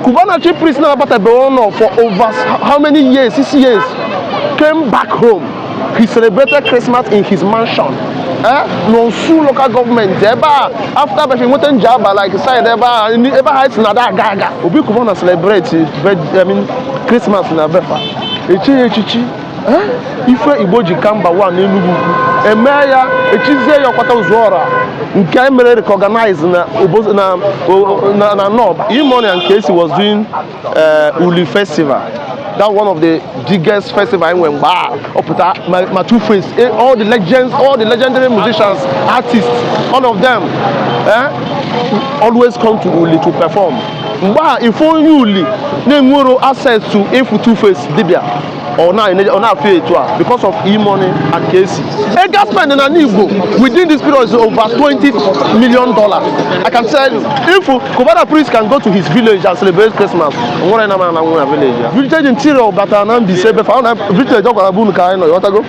Cubana Chief Priest na-abatabeghị ụlọ for over how many years, 6 years, came back home. He celebrated Christmas in his mansion, eh, n'Osu Local Government ebe a, after befe nweta Njaba, like side ebe a, ebe ha si na ada aga aga. Obi Cubana celebrate I mean, Christmas na befa, echi ya echichi, eh, ife Igbo ji ka mba wa n'Enugwu Ukwu eme ya, echizie ya Ọkwata Ozuọra nke e mere recognize na na na Nob. E-Money and Kcee was doing Uli Festival, that one of the biggest festival anyị nwere mgbe a ọpụta ma Two Face, all the legends, all the legendary musicians, artists, all of them, always come to Uli to perform. Mgbe a ife onye Uli na-enwero access to ịfụ Two Face dibia, ọ na-afụ etu a because of E-Money and Kcee. Ego spend na Igbo within this period is over $20 million. I can tell you, if Cubana Priest can go to his village and celebrate Christmas, nwere na na nwe na village ya. Village interior batara na Mbaise ebe fa na village ọ gwara bụ unu ka anyị nọ, ghọtago?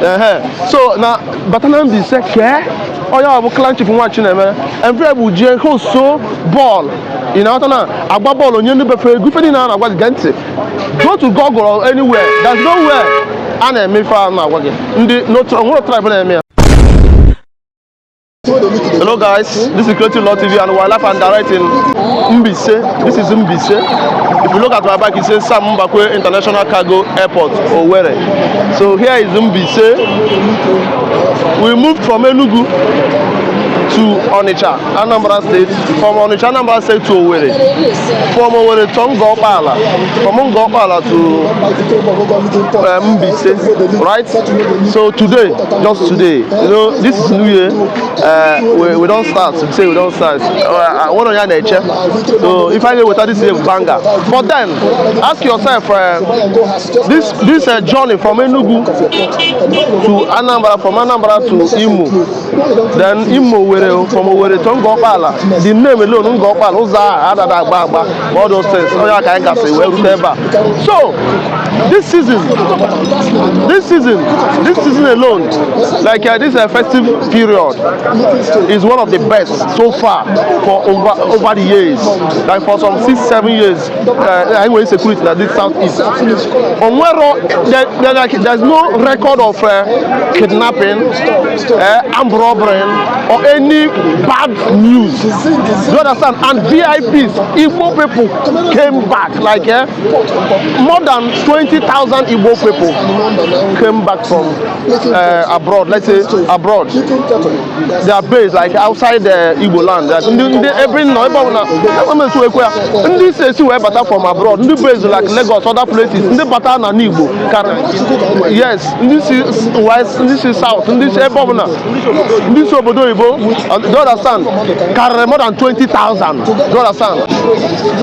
Ehe. So na bata na Mbaise kee onye ọ bụ clan chief nwa Chinemere bụ jie hosto bọọlụ. Ị na-aghọta na agba bọọlụ onye ndị befe ego ife niile a na-agwa gị, gee ntị. Go to Google or anywhere, there's nowhere a na-eme ife a na-agwa gị. Ndị no nwere tribe na-eme ya. Hello guys, this is Creative Law TV and we're live and direct in Mbaise. This is Mbaise. If you look at my back, it says Sam Mbakwe International Cargo Airport, Owerri. So here is Mbaise. We moved from Enugu to Onitsha, Anambra State. From Onitsha, Anambra State to Owerri. From Owerri to Ngor Okpala. From Ngor Okpala to Mbaise, right? So today, just today, this is New Year. We don't start. We say we don't start. One of you na-eche. So if I get without this year, banger. But then, ask yourself, this journey from Enugu to Anambra, from Anambra to Imo, then Imo Owerri, from Owerri to Ngor Okpala. The name alone, Ngor Okpala, ụzọ ahụ adada agba agba, all those things. Onye aka anyị gasị wee rute ebe a. So this season alone, like this festive period, is one of the best so far for over the years. Like for some 6, 7 years, anyị nwere insecurity na this southeast. Onwero, like, there's no record of kidnapping, armed robbery, or any bad news. Do you understand? And VIPs, Igbo people came back, like more than 20,000 Igbo people came back from abroad. Let's say abroad. They are based like outside the Igbo land. Like, ndị ebe nọ ebe ọbụla emetu ekwe ya, ndị si esi wee bata from abroad, ndị based like Lagos, other places, ndị bata na Igbo karịrị, yes, ndị si west, ndị si south, ndị si ebe ọbụla, ndị si obodo oyibo, do you understand, karịrị more than 20,000. Do you understand?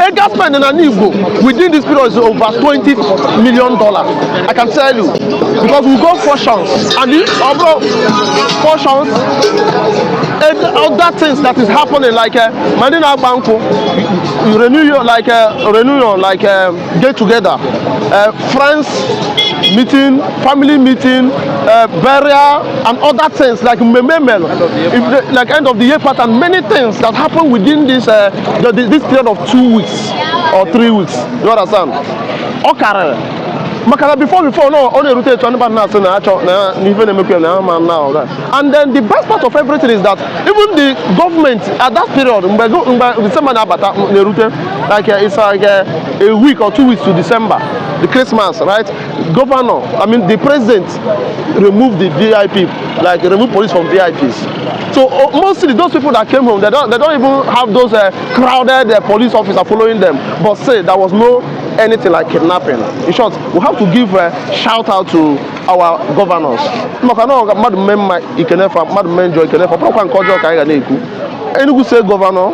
Ego spend na Igbo within this period is over $20 million. I can tell you, because we go functions and the other functions and other things that is happening, like ma ndị na-agba nkwụ, you renew your, like reunion, like get together, friends meeting, family meeting, burial and other things like mmemme melu if the, like end of the year pattern, many things that happen within this period of 2 weeks or 3 weeks. You understand? Ọ karịrị maka na before no, ọ na-erute etu ndị mmadụ na-asị na achọ na n'ife na-emekwa na ama na all that. And then the best part of everything is that even the government at that period, mgbe December na-abata, na-erute, like it's like a week or 2 weeks to December, the Christmas, right? Governor, I mean the president, remove the VIP, like remove police from VIPs. So mostly those people that came home, they don't even have those crowded police officer following them. But say there was no anything like kidnapping. In short, we have to give a shout out to our governors, maka na ọ mmadụ mme mma ikenefa, mmadụ mme njọ ikenefa, ọ bụrụkwa nke ọjọọ ka anyị ga na-ekwu. Enugu State Governor,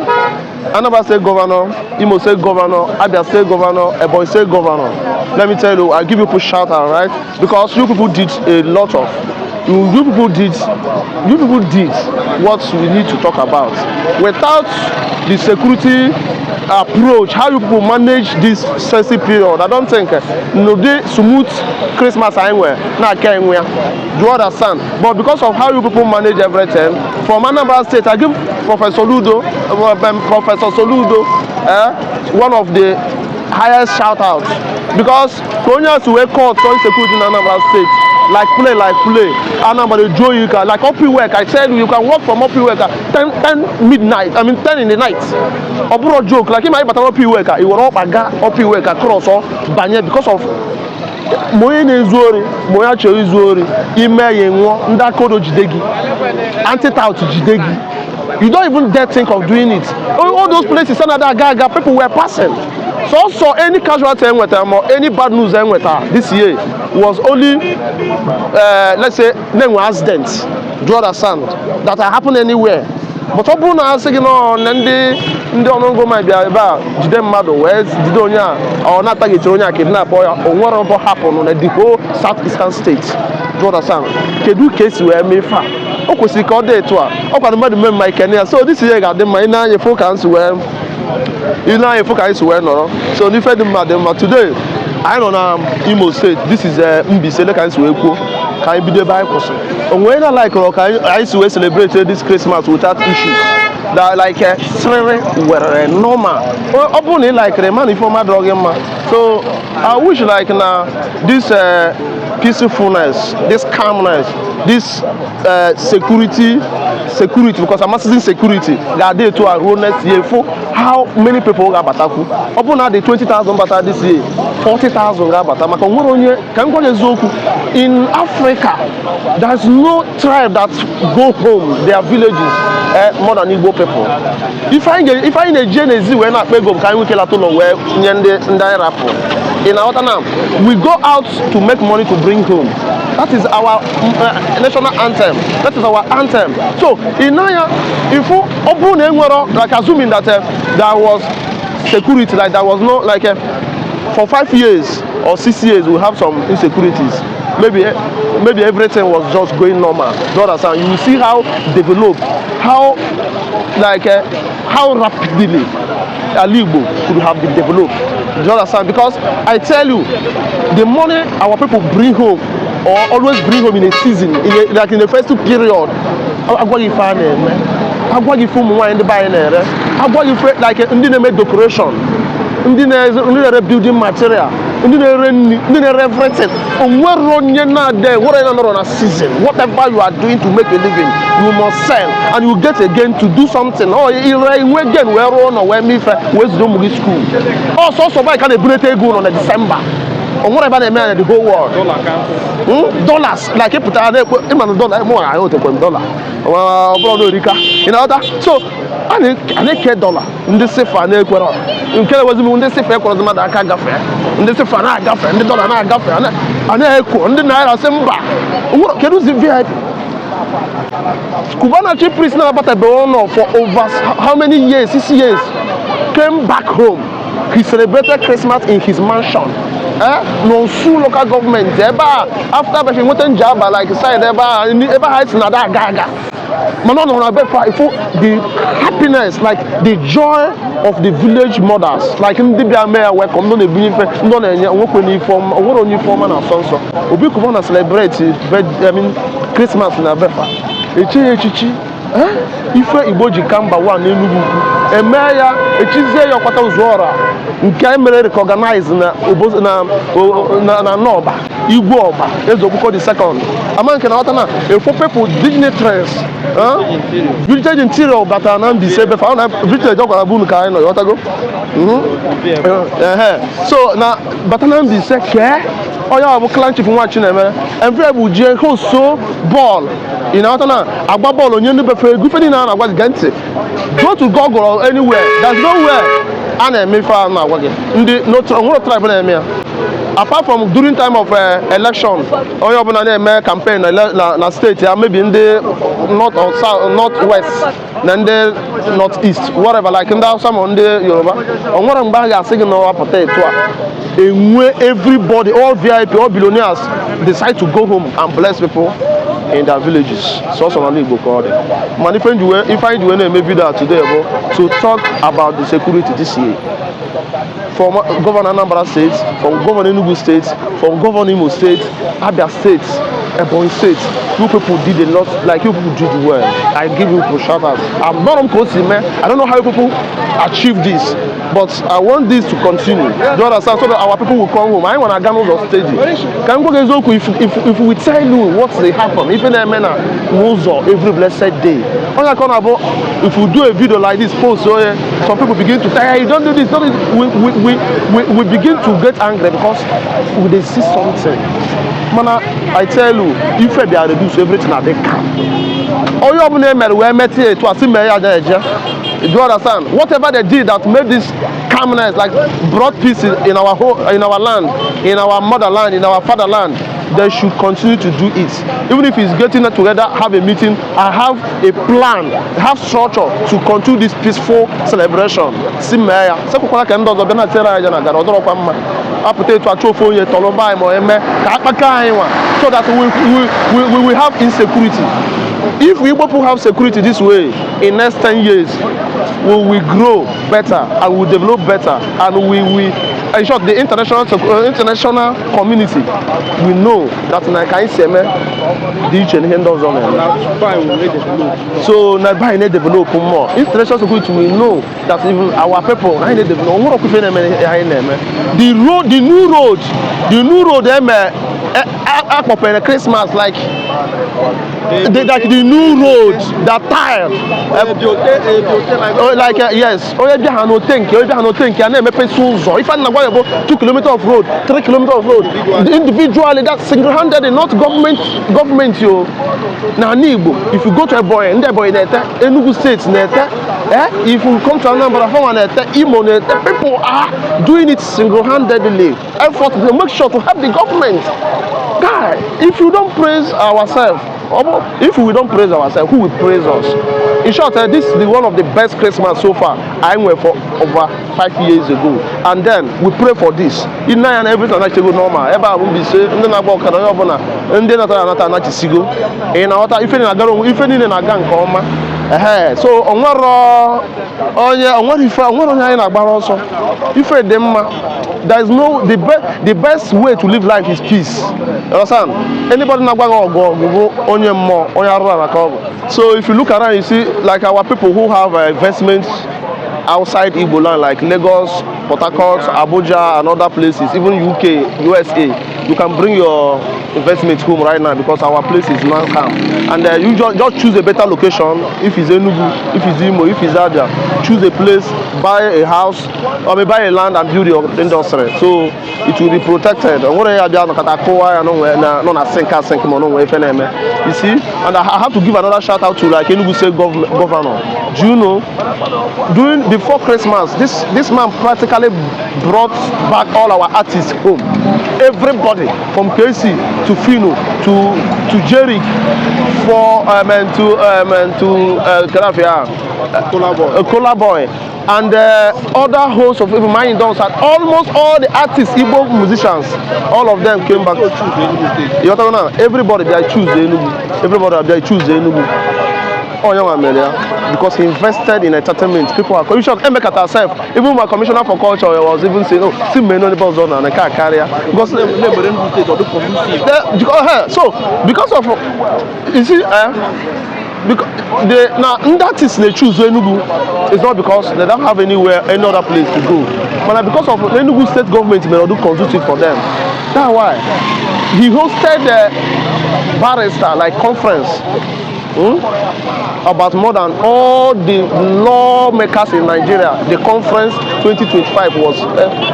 Anambra State Governor, Imo State Governor, Abia State Governor, Ebonyi State Governor. Let me tell you, I give you people shout out, right? Because you people did a lot of You people did what we need to talk about. Without the security approach, how you people manage this sensitive period, I don't think n'ụdị smooth Christmas anyị nwere na-aka enwe ya. Do you understand? But because of how you people manage everything, from Anambra State, I give Professor Soludo one of the highest shout out, because ka onye a si wee cut insecurity na Anambra State like play, like play. Anambra eju oyi ka like Upper Iweka. I tell you, you can walk from Upper Iweka 10 10 midnight, I mean 10 in the night. Ọ bụrụ joke, like ịma ịbata Upper Iweka, i were ọkpa gaa Upper Iweka, cross ọ banye, because of ma onye na-ezu ori, ma onye achọrọ izu ori, ime ya nwụọ, ndị akodo jide gị, anti-tout jide gị. You don't even dare think of doing it. All those places anada aga aga, people were passing. So any casualty enwetara ma any bad news enwetara this year was only let's say na-enwe accident, do you understand, that happen anywhere. But ọ bụrụ na asị gị nọ na ndị ọnụngụ ma bịa ebe a jide mmadụ wee jide onye a, ọ na-ataghịchiri onye a, kidnap ya, o nwere ọbọ hapụ na the whole South Eastern State, do you understand? Kedu ka esi wee mee ife a? O kwesịrị ka ọ dị etu a. Ọ kwado mmadụ mee mma, ikene ya. So this year ga-adị mma. Ị na-anya fụ ka nsi wee, ị na-anya fụ ka anyị si wee nọrọ. So n'ife dị mma dị mma. Today anyị nọ na Imo State. This is Mbaise. Ka anyị si wee kwuo ka anyị bido ebe anyị kwụsịrị, o nwere na like ka anyị si wee celebrate this Christmas without issues that like sịrịrị were normal. Ọ bụrụ na ị likere mana ife ọma dọrọ gị mma. So I wish like na this peacefulness, this calmness, this security, because amasịzi security ga-adị etu a ruo next year. Fụ how many people ga-abatakwu. Ọ bụrụ na adị 20,000 bata this year, 40,000 ga-abata, maka onwere onye ka m gwa gị eziokwu. In Africa, there's no tribe that go home their villages more than Igbo people. Ife anyị na-eje n'ezi wee na-akpa ego bụ ka anyị nwee ike lata ụlọ wee nye ndị anyị rapụ. Ị na-aghọta na we go out to make money to bring home. That is our national anthem. That is our anthem. So ị na-anya ifu, ọ bụrụ na e nwere, like assuming that there was security, like there was no like for 5 years or 6 years we have some insecurities, maybe everything was just going normal, do you understand? You will see how developed, how like how rapidly Ala Igbo could have been developed, do you understand? Because I tell you, the money our people bring home or always bring home in a season, like in the festive period, agwa gị ife a na-eme, agwa gị ife ụmụ nwaanyị ndị be anyị na-ere, agwa gị ife like ndị na-eme decoration, ndị na-ere building material, ndị na-ere nri, ndị na-ere everything. O nwere onye na-ade nwere onye na-anọrọ na season. Whatever you are doing to make a living, you must sell and you get again to do something. Ọ ire inwe gain wee rụọ ụlọ, wee mee ife, wee zụrụ ụmụ gị school. Ọ sọsọ banyị ka na-ebunete ego ụlọ na December. O nwere ebe a na-eme ya na the whole world. Dollars, like ịpụtara na-ekwe ịma na dollar mụ anyị otekwe m dollar ọ bụrụ na orika. Ị na-aghọta? So a na-eke dollar, ndị sifa na-ekwere nke na-ewezi m, ndị sifa ekwerezi mmadụ aka gafee, ndị sifa na-agafe, ndị dollar na-agafe, a na-ekwo ndị naira sị mba. Kedu zi VIP Cubana Chief Priest na-abatabeghị ụlọ for over how many years, 6 years, came back home. He celebrated Christmas in his mansion, eh? N'Osu Local Government ebe a, after befe nweta Njaba, like side ebe a, ebe ha si na ada aga aga, mana ọ nọrọ na befa. Ifo the happiness, like the joy of the village mothers, like ndị bịa mee ya welcome, ndị na-ebunye ife, ndị ọ na-enye onwekwe n'ife ọma. Onwere onye ife ọma na-asọ nsọ. Obi Cubana celebrate I mean, Christmas na befa, echi ya echichi, eh? Ife Igbo ji ka mba wa n'Enugwu Ukwu eme ya, echizie ya ọkpata ụzọọra nke e mere recognize na na n'ọba Igwe Ọba Eze Okwukwo the Second ama nke na ghọta na efo people, dignitaries, eh? Village interior batara na Mbaise ebe fa na village ọ gwara bụ ka anyị nọ, ghọtago? Ehe. So na bata na Mbaise kee onye ọ bụ clan chief nwa Chinemere mfe bụ jie hoso bọọlụ. Ị na-aghọta na agba bọọlụ onye ndị befe ego ife niile a na-agwa gị. Gee ntị, go to Google or anywhere, there's nowhere a na-eme ife a na-agwa gị. Ndị onwere tribe na-eme ya apart from during time of election, onye ọbụla na-eme campaign na steeti ya, maybe ndị north or south, north west na ndị north east, whatever, like ndị Hausa ma ndị Yoruba. O nwere mgbe a ga-asị gị na ọ pụta etu a enwe everybody, all VIP, all billionaires decide to go home and bless people. in their villages. Sọsọ n'ala Igbo ka ọ dị. Mana ife anyị ji wee na-eme video a today bụ to talk about the security this year. From Governor Anambra State, from Governor Enugu State, from Governor Imo State, Abia State, Ebonyi State, you people did a lot, like, you people did well. I give you people shout out. I'm not on mee. I don't know how you people achieve this, but I want this to continue. Do you understand? So that our people will come home. Anyị nwere aga n'ụzọ steady. Ka m gwa gị eziokwu, if we tell you what dey happen, ife na-eme na n'ụzọ every blessed day. Onye ka ọ na-abụ, if we do a video like this, post onye, some people begin to tell, "Hey, you don't do this, don't do this." We begin to get angry because we dey see something. Mana I tell you, ife bịa reduce everything na dị calm. Onye ọbụla e mere wee metụ ya etu a sị mee ya na-eje. Do you understand? Whatever they did that made this calmness, like brought peace in our home, in our land, in our motherland, in our fatherland, they should continue to do it. Even if it's getting together, have a meeting and have a plan, have structure to continue this peaceful celebration. Si mee ya, sekwakwala ka ndị ọzọ bịa na tiere anyị na gara ọdọrọkwa mma. Apụta etu achọ ofu onye tọrọ mba anyị ma eme ka akpaka anyị nwa so that we will have insecurity. If we Igbo people have security this way, in next 10 years, we will grow better and we will develop better, and we will, in short, the international community will know that na ka anyị si eme dị iche n'ihe ndị ọzọ na-eme. Na Dubai will develop. So na ebe anyị na-edevelop more, international security will know that even our people anyị na-edevelop. Onwere ọkwa ife na-eme ihe anyị na-eme. The road, the new road eme akpọpere Christmas, like the new road that tile. Oh, like yes, onye bịa ha n'ote nke onye bịa ha n'ote nke a na-emepesi ụzọ. Ife na gwa ya bụ 2 kilometer of road, 3 kilometer of road, individually, that single-handed, not government. Government yo na ala Igbo, if you go to Ebonyi, ndị Ebonyi na-ete, Enugu State na-ete, if you come to Anambra, Fama na-ete, Imo na-ete. People are doing it single-handedly, effort to make sure to help the government. Guy, if you don't praise ourselves, if we don't praise ourselves, who will praise us? In short, this is the one of the best Christmas so far I went for over 5 years ago, and then we pray for this in and everything na-echego normal. Ebe a bụ Mbaise, ndị na-agba ọkada, onye ọbụla ndị natara anata anachisigo. Ị na-aghọta? Ife niile na-agara onwe, ife niile na-aga nke ọma. Ehe, so onwero onye, onwere ife, onwere onye anyị na-agbara ọsọ. Ife dị mma. There is no the best way to live life is peace. You understand? Anybody na-agwa gị ọgụ, ọgụ bụ onye mmụọ, onye arụrụ ala ka ọ bụ. So if you look around, you see like our people who have investments outside Igbo land, like Lagos, Port Harcourt, Abuja and other places, even UK, USA, you can bring your investment home right now because our place is now calm. And you just choose a better location. If it's Enugu, if it's Imo, if it's Abia, choose a place, buy a house or maybe buy a land and build your industry so it will be protected. Onwere ya bịa nọkọta kụwa ya nọ na sink asink ma ọ nwe ife na-eme. You see? And I have to give another shout out to like Enugu State governor. Do you know, during before Christmas, this man practically brought back all our artists home? Everybody from KC to Phyno to Jeriq for and to Kadafia, Kola Boy. Kola Boy and other hosts of even Mining Dons, and almost all the artists, Igbo musicians, all of them came back. So choose Enugu State. You know now, everybody they choose the Enugu. Everybody they choose the Enugu. Onye nwa mere ya because he invested in entertainment. People are commission Emeka sef, even my commissioner for culture was even saying, oh, si mee n'ebe ọzọ na nke a karịa because Na-emere Enugu State ọ dị conducive. So because of, you see, because the na ndị artists na choose Enugu is not because they don't have anywhere, any other place to go, but na because of Enugu State government mere ọdụ conducive for them. That's why he hosted the barrister like conference, About more than all the lawmakers in Nigeria. The conference 2025 was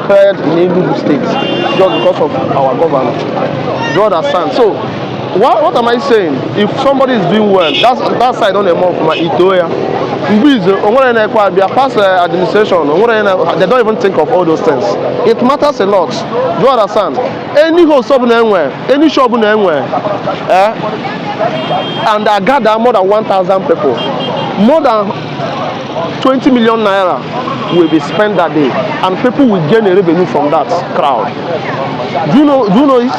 held in Enugu State just because of our governor. Do you understand? So what am I saying? If somebody is doing well, that's that side on the more from ito ya. Mgbe izu onwere na-ekwe abịa pass administration onwere na they don't even think of all those things. It matters a lot. Do you understand? Any host ọbụla enwe, any show ọbụla enwe, and I gather more than 1,000 people. More than 20 million naira will be spent that day, and people will gain a revenue from that crowd. Do you know it?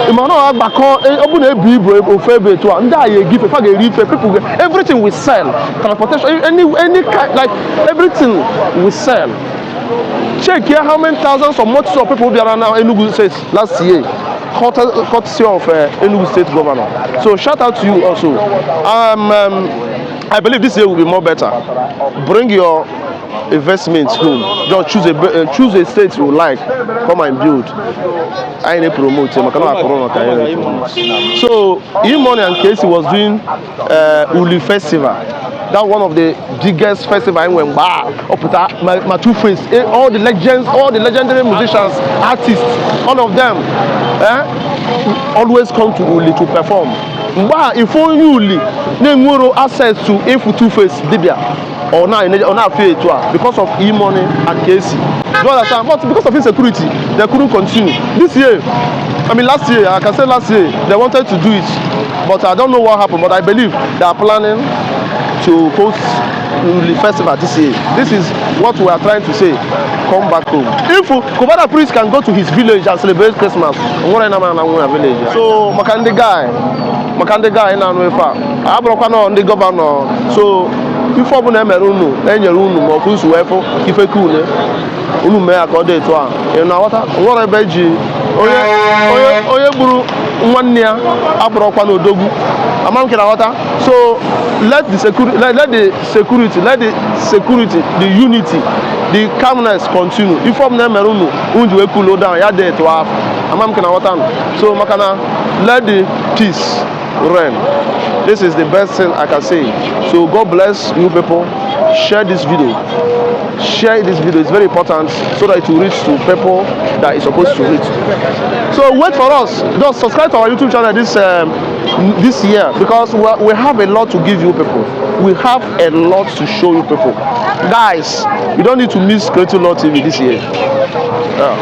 Ị ma na ọ agbakọ, ọ bụ na ebu ibu ofu ebe etu a, ndị a ya egi ife, fa ga-eri ife, people everything will sell, transportation, any kind, like everything will sell. Check here how many thousands of multitude of people bịara na Enugu State last year, courtesy of Enugu State governor. So shout out to you also. I believe this year will be more better. Bring your investment home. Just choose a state you like, come and build. Anyị na-promote maka na akụrụ maka anyị na-promote. So E-Money and Kcee was doing Uli Festival, that one of the biggest festival anyị nwere mgbe a ọpụta ma Two Face, all the legends, all the legendary musicians, artists, all of them always come to Uli to perform. Mgbe a ife onye Uli na-enwero access to ịfụ Two Face dibia, ọ na-afụ etu a because of E-Money and Kcee. Do you understand? But because of insecurity, they couldn't continue. This year, I mean last year, I can say last year, they wanted to do it, but I don't know what happened. But I believe they are planning to host Uli Festival this year. This is what we are trying to say. Come back home. If Cubana Priest can go to his village and celebrate Christmas, nwere na na nwe village. So maka ndị guy na-anụ ife a, abụrụkwa nọ ndị governor. So ife ọbụla emere unu, enyere unu ma ọkụ nsu wee fụ ife ka une unu mee ya ka ọ dị etu a. Ị na-aghọta? Nwere ebe eji onye gburu nwanne ya abụrụkwa n'odogwu ama m na-aghọta. So let the security, the unity, the calmness continue. Ife ọbụla emere unu, unu ji wee cool down ya dị etu ahụ ama m na-aghọta. So maka na let the peace reign. This is the best thing I can say. So God bless you people. Share this video, share this video. It's very important so that it will reach to people that it's supposed to reach. So wait for us. Just subscribe to our YouTube channel this year, because we have a lot to give you people. We have a lot to show you people. Guys, you don't need to miss Creative Law TV this year. Yeah.